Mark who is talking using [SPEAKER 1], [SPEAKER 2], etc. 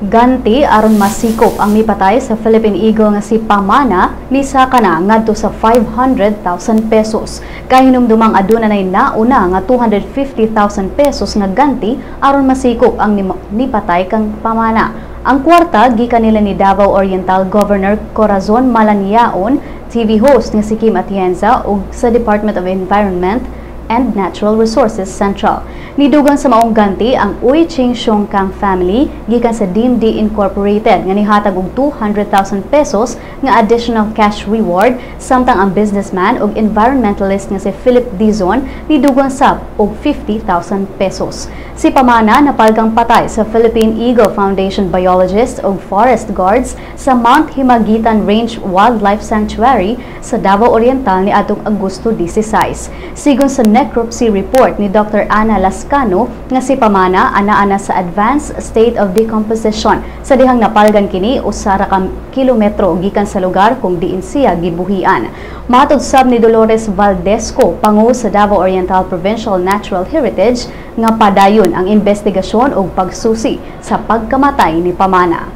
[SPEAKER 1] Ganti aron masikop ang mipatay sa Philippine Eagle nga si Pamana nisaka na ngadto sa 500,000 pesos. Kahinumdumang aduna nay nauna nga 250,000 pesos nga ganti aron masikop ang nipatay kang Pamana. Ang kwarta gikan nila ni Davao Oriental Governor Corazon Malanyaon, TV host nga si Kim Atienza ug sa Department of Environment and Natural Resources Central. Nidugang sa maong ganti ang Uy Ching Siong Kang family gikan sa DMD Incorporated nga nihatag og 200,000 pesos nga additional cash reward, samtang ang businessman ug environmentalist nga si Philip Dizon nidugang sab og 50,000 pesos. Si Pamana napalgang patay sa Philippine Eagle Foundation biologists ug forest guards sa Mount Himagitan Range Wildlife Sanctuary sa Davao Oriental ni atong Agosto 16. Sigon sa necropsy report ni Dr. Ana Lascano nga si Pamana ana-ana sa advanced state of decomposition sa dihang napalgan kini 1 ra ka kilometro gikan sa lugar kung diin siya gibuhian. Matod sab ni Dolores Valdesco, pangu sa Davao Oriental Provincial Natural Heritage, nga padayon ang investigasyon ug pagsusi sa pagkamatay ni Pamana.